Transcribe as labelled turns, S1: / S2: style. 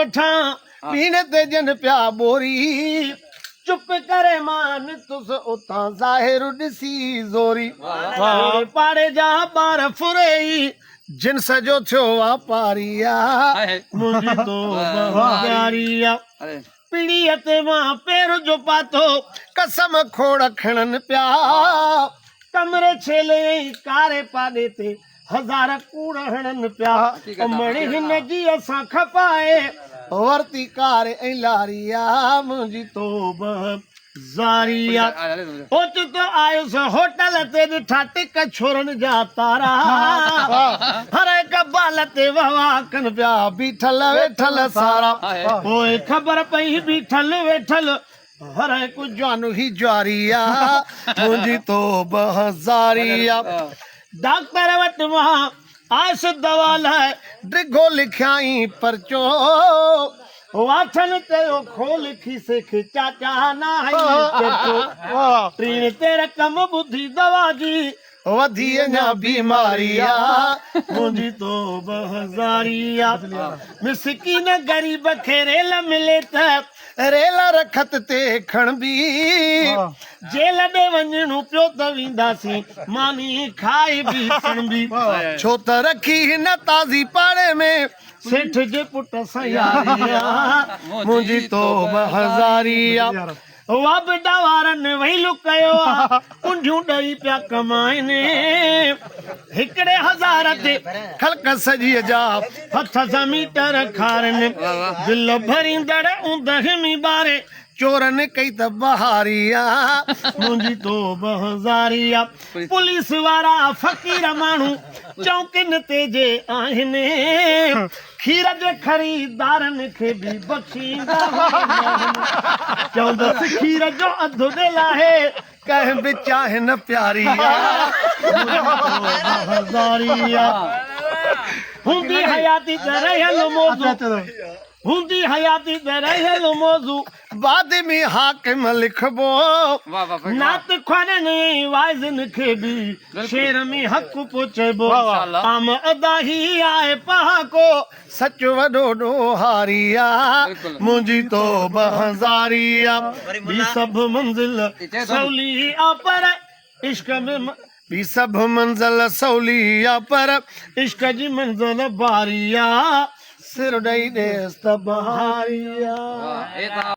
S1: وٺان پيڻ تي جن پيا ٻوري. چپ ڪري مان نڪتس اتان ظاهر ڏسي زوري. اوڙي پاڙي جا ٻار ڦري جنس جو ٿيو واپاري آ منهنجي توبه زاري آ. پيڙهيء تي مان پير جو پاتو قسم کوڙ کڻن پيا. ڪمري ڇيلي ۽ ڪاري پاڏي تي هزار ڪوڙ هڻن پيا. امڙ هن جي اسان کپائي ورتي ڪار ۽ لاري آ منهنجي توبه زاري آ. اوچتو آيس هوٽل تي ڏٺا ٽڪ ڇورن جا تارا. هر هڪ بال تي وهوا ڪن پيا بيٺل ويٺل سارا. پوء خبر پئي بيٺل ويٺل هر هڪ جوان هي جواري آ منهنجي توبه زاري آ. ڊاڪٽر وٽ مان آيس دوا لاء ڊگهو لکيائين پرچو واٺن چيو کول کيسي کي چاچا ناهي چرچو ٽيڻ تي رقم ٻڌي دوا جي وڌي اڃا بيماري آ منهنجي توبه زاري آ مسڪين غريب کي ريل ملي ته ريل رکت تي کڻبي جيل ڏي وڃڻو پيو ته وينداسين ماني کائي به سڻبي ڇو ته رکي هن تازي پاڙي ۾ سيٺ جي پٽ سان ياري آ منهنجي توبه هزاري آ وابڊا وارن ويلو ڪيو آ ڪنڍيون ڏئي پيا ڪمائن هڪڙي هزار تي خلق سڄيء جا هٿ سان ميٽر کارن دل ڀريندڙ اوندهه ۾ ٻاري چورن ڪئي ته بهاري آ منهنجي توبه زاري آ پوليس وارا فقير ماڻهو چونڪين تي جي آهن کير جي خريدارن کي به بخشيندا آهن. چوندس کير جو اڌ ڏيل آهي، ڪنهن به چانهه نه پياري آ، منهنجي توبه زاري آ. هوندي حياتي ته رهيل موضوع، هوندي حياتي ته رهيل موضوع. بعد ۾ حاڪم لکبو. نعت خوانن ۽ واعظن کي به شعر ۾ حق پهچئبو. عام ادا هي آهي پهاڪو، سچ وڏو ڏوهاري آ، منهنجي توبه زاري آ. ٻي سڀ منزل سولي آ پر عشق ۾ ٻي سڀ منزل سولي آ پر عشق جي منزل باري آ. سر ڏئي ڏيس ته بهاري آ.